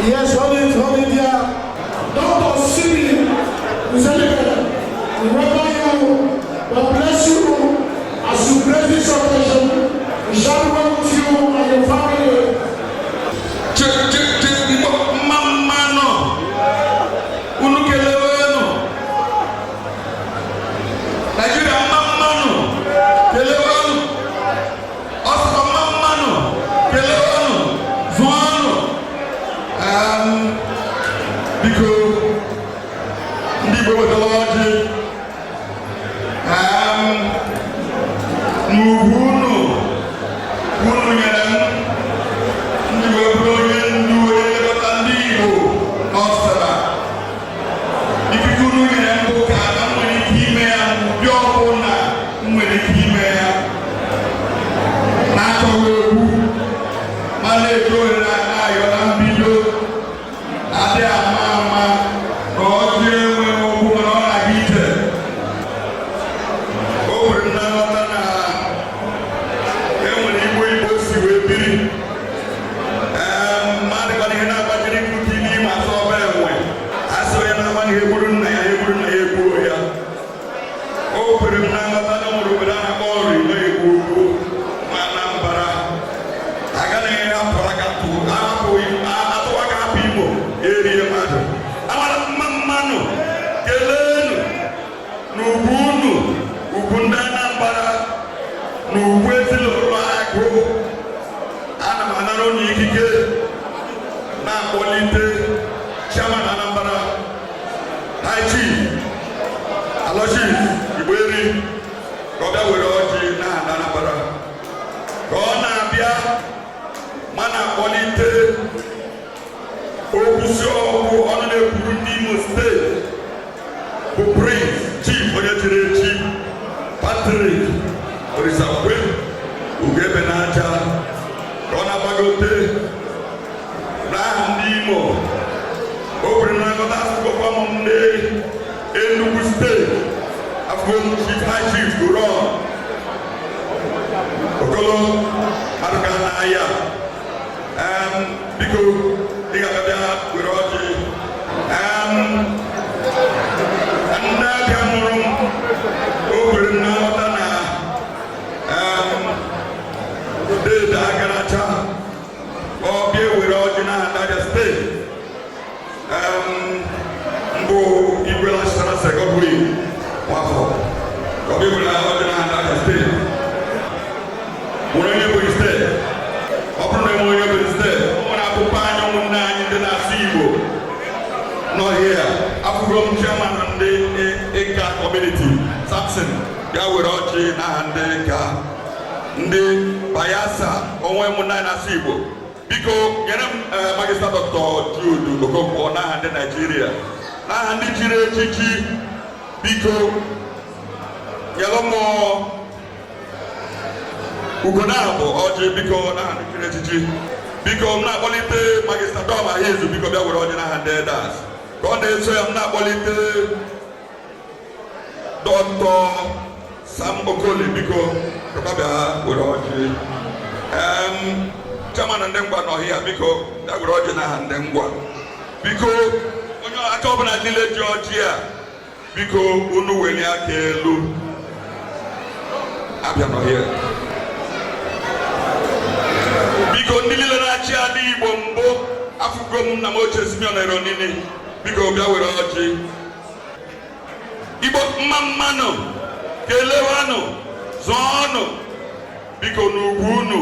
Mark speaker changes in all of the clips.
Speaker 1: Yes, hold it there. Dr. Simi Nzelibe, we welcome you. God bless you as you grace this occasion. We shall be well with you and your family.
Speaker 2: Che che che, mkpọ mma mma nọ, unu kelewenu Naijiria. Mma mma nụ, kelewenu ọsọ. Mma mma nụ, kelewenu, zụọnụ. Biko, ndị Igbo wetara ọjị n'ugwu unu unu nyere m ndị wee bụrụ onye ndu, onye nlekọta ndị Igbo n'Ọstra. Ikike unu nyere m bụ ka m nwere ike ime ya n'ụdị ọbụla m nwere ike ime ya na-achọghị okwu, ma na-eji ohere na-ayọ na mbido adị ama ama na ọjị enweghị okwu, mana ọ na-aga ije. O nwere nna nghọta na enwere Igbo Igbo si wee biri mmadụ kwana ihe na-agbajiri nkuki n'ime asọ ọba enwe asị onye na-agba ihe egburu nna ya, egburu nna ya, egbuo ya. O kwere m na nghọta na nwere obodo a na-akpọ Nri na-egbu ugwu ma Anambra agaghị hapụ aka atụwa aka hapụ Imo erie mmadụ amara mma mmanụ. Keleenụ n'ugwu unu, ugwu ndị Anambra na ugwu ezinụlọ agụ. Ana m anara unu ikike na-akpọlite chairman Anambra, High Chief Aloysius Igboeri, ka ọ bịa were ọjị n'aha ndị Anambra. Ka ọ na-abịa, ma na-akpọlite okwusi ọgwụ ọnụ na-ekwuru ndị Imo Steeti bụ Prince Chief onye chiri echi Patrick Orisakwe Ugebe n'aja, ka ọ na-agbagote n'aha ndị Imo. O kwere na nghọta asụkọkwa m ndị Enugu Steeti afọ Chief, High Chief Goron Okolo Maduka n'ahịa. Biko, ị ga-abịa were ọjị. Ndị abịa mụrụ m, o kwere m na nghọta na dede agaracha ọ bịa were ọjị n'aha ndị Abịa Steeti mbụ Igwe Lachitara Sir Godwin Nwafọ, ka ọ bịa were ọjị n'aha ndị Abịa Steeti. Nwere onye Ebonyi Steeti? Ọ bụrụ na enwe onye Ebonyi Steeti, ọ nwere akpụkpọ anya ụmụnne anyị ndị na-asụ Igbo n'ọhịa. Afụgo m chairman ndị Ịka community, Samson, bịa were ọjị n'aha ndị Ịka. Ndị Bayelsa, onwe ụmụnne anyị na-asụ Igbo, biko nyere m Magister Dr. Jude Okonkwo n'aha ndị Naijiria, n'aha ndị chiri echichi. Biko nyere m ugonabụ ọjị, biko, n'aha ndị chiri echichi. Biko, m na-akpọlite Magister Dom Ahizu, biko bịa were ọjị n'aha ndị elders. Ka ọ na-eso ya, m na-akpọlite Dr. Sam Okoli, biko ka bịa were ọjị. Chairman ndị Ngwa n'ọhịa, biko bịa were ọjị n'aha ndị Ngwa. Biko, onye aka ọbụla niile ji ọjị a, biko unu welie aka elu. Abịa n'ọhịa, biko, ndị niile na-achị ala Igbo mbụ, afụgo m nna m ochie Simeon Eronini, biko bịa were ọjị. Igbo, mma mmanụ, kelewanụ, zụọnụ, biko, n'ugwu unu.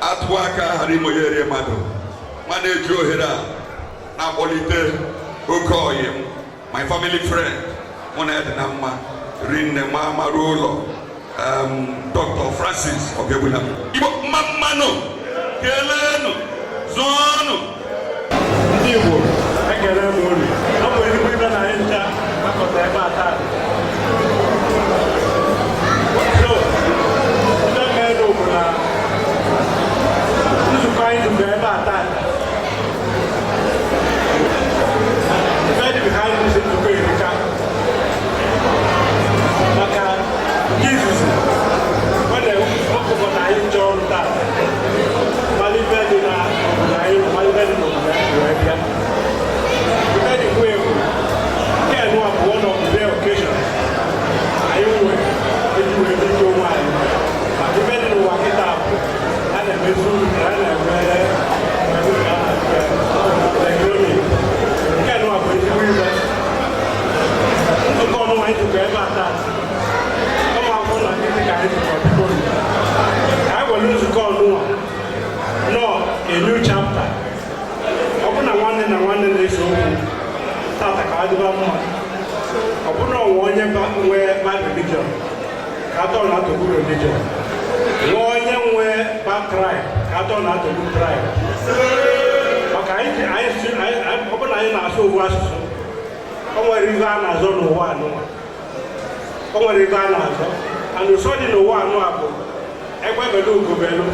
Speaker 2: Atụ aka ghara imoyere mmadụ, ma na-eji ohere a na-akpọlite oke ọyị m, my family friend, mụ na ya dị na mma rinne, ma mara ụlọ, Dr. Francis Ogegbuna. Igbo, mma mmanụ, keleenụ, zụọnụ.
Speaker 3: Ndị Igbo, ekele m unu. Ọ bụ ezigbo ibe na anyị ncha gbakọta ebe a taa. So ndị mere bụ na nzukọ anyị zukọ ebe a taa, ife dị behind this nzukọ erika, maka nke izizi ọ na-ekpokọta anyị nche ọrụ taa. Ka atọ na-atọ good religion. Nwee onye nwe bad tribe, ka atọ na-atọ good tribe. Maka anyị anyị ọ bụrụ na anyị na-asụ ofu asụsụ, o nwere ife a na-azọ n'ụwa anụwa. O nwere ife a na-azọ. And ụsọ dị n'ụwa anụ a bụ egbe belu, ugo belu.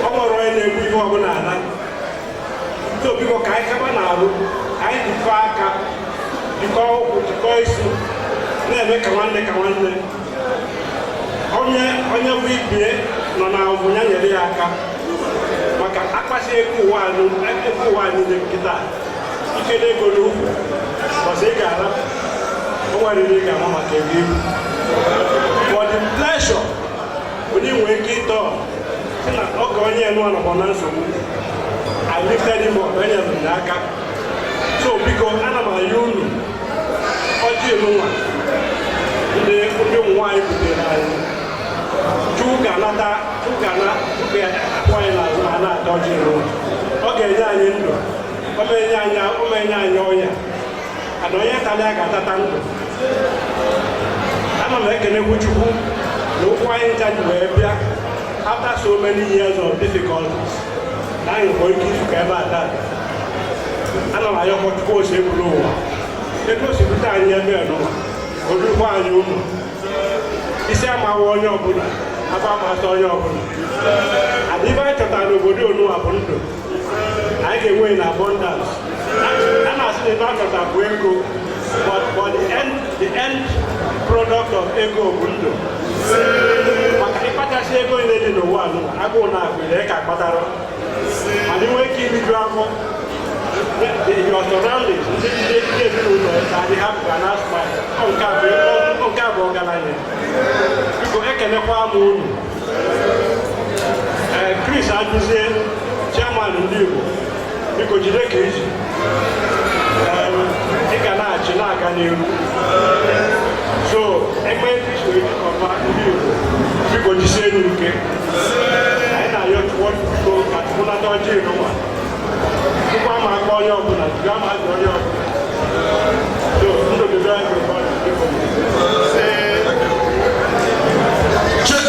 Speaker 3: O nwere onye na-egbu ihe ọbụla ala. So biko, ka anyị kaba na-arụ, ka anyị jikọọ aka, jikọọ ụkwụ, jikọọ isi, na-eme ka nwanne ka nwanne. Onye onye bụ ibie nọ na ụvụ ya, nyere ya aka, maka akpasị ego ụwa anyị, ego ụwa anyị niile nkịta ikele ego n'ukwu ọsọ ị ga-ara. O nwere ihe ị ga-ama maka ego ibu. For the pleasure onye nwee ike ịtọ si na oge onye enu anọkọ na nsogbu, I lifted him up, enyere m ya aka. So biko, ana m ayọ unu, ọjị nwa ndị ụmụ nwaanyị butere anyị, Chukwu ga-anata, Chukwu ga-ana, Chukwu ga-akwụ anyị n'azụ ma a na-ata ọjị nwa. Ọ ga-enye anyị ndụ, ọ ma enye anyị ọnya, ana onye tara ya ga-atata ndụ. Ana m ekenekwu Chukwu na ụkwụ anyị ncha ji wee bịa after so many years of difficulties, na anyị nwere ike izukọ ebe a taa. Ana m ayọkọ Chukwu ose eburu ụwa ebe o si bute anyị ebe n'ụwa, olukwa anyị ụlọ isi amawa onye ọbụla, afọ amasị onye ọbụla. Ada ibe anyị chọtara n'obodo onụwa bụ ndụ anyị ga-enwe na abundance. A na-asị na ibe a chọtara bụ ego, but the end product of ego bụ ndụ, maka ịkpachasị ego niile dị n'ụwa anụwa, agụụ na-agụ ile ka akpatara, mana inwe ike iriju afọ. Your surroundings, ndị ezinụlọ ga-adị happy, ga na smile. Ọ nke a bụ ọgaranya. Biko, ekenekwa m unu. Ee, Chris Ajụzie, chairman ndị Igbo, biko jide ka iji. Ị ga na-achị na-aga n'iru. So ebe isi wee jikọba ndị Igbo, biko jisie elu ike. Anyị na-ayọ Chukwu, biko, ka Chukwu nata ọjị n'ụwa. Chukwu ama aka onye ọbụla, Chukwu ama azụ onye ọbụla. So ndụ dịbe everybody, biko.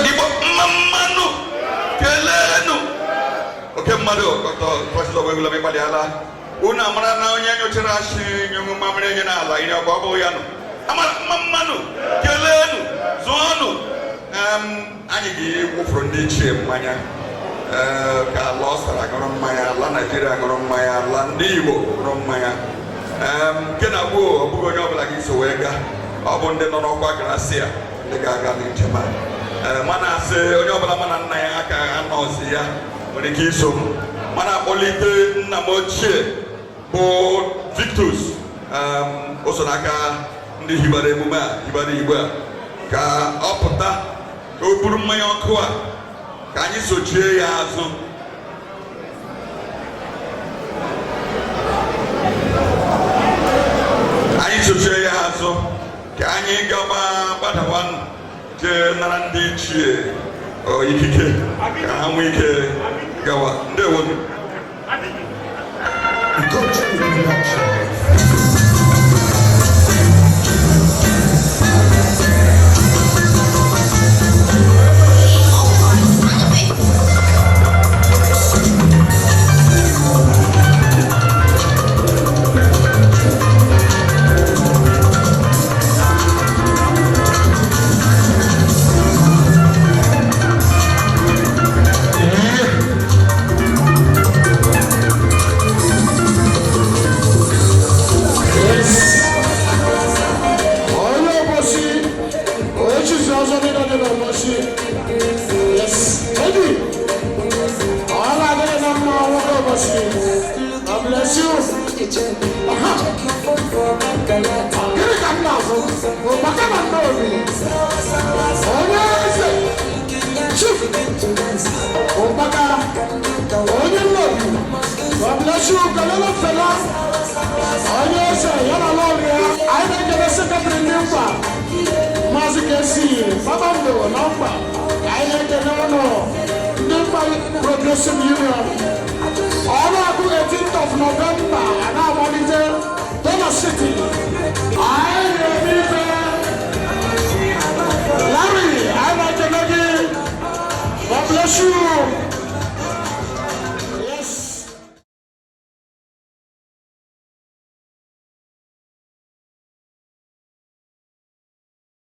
Speaker 2: Igbo, mma mmanụ, keleenụ oke mmadụ. Dr. Francis Ogwegwula, ịgbalịala. Unu amara na onye nyochara ashị nyụṅụ mamịrị enye n'ala iri ọgba, ọ bụghị ya nụ amara. Mma mmanụ, keleenụ, zụọnụ. Anyị ga-ewufuru ndị ichie mmanya. Ee, ka ala ọsara ṅụrụ mmanya, ala Naijiria ṅụrụ mmanya, ala ndị Igbo ṅụrụ mmanya. Nke na gboo, ọ bụghị onye ọbụla ga-eso wee gaa. Ọ bụ ndị nọ n'ọkwa gracia, ndị ga-aga njem a. Ee, mana asị onye ọbụla mana nna ya aka anọzi ya nwere ike iso m, mana akpọlite nna m ochie bụ Victus. O so n'aka ndị hibara emume a, hibara igwe a, ka ọ pụta, ka o buru mmanya ọkụ a, ka anyị sochie ya azụ. Anyị sochie ya azụ ka anyị gaba gbadawa jee nara ndị ichie ikike ka ha nwee ike gawa. Ndewo.
Speaker 1: Culture Production. Yes. Onye Obosi, ochizi ọzọ niile dị n'Obosi. Yes. Eddie. Ọ na-adịghị na mma, nwoke Obosi. God bless you. Aha. Gịnị ka m na-afụ? Maka na nna obi. Onye eze. Chief. Ụkpaka. Onye nna obi. God bless you. Kelele Fela. Onye eze ya na lọrụ ya. Anyị na-ekele secretary ndị mkpa. Maazị Kesi Kpakpando na mkpa. Anyị na-ekele ụnụ ndị mkpa Progressive Union. Ọrụ akụ 18th of November a na-amalite Dollar City. Anyị na-eme ife. Larry. bless you.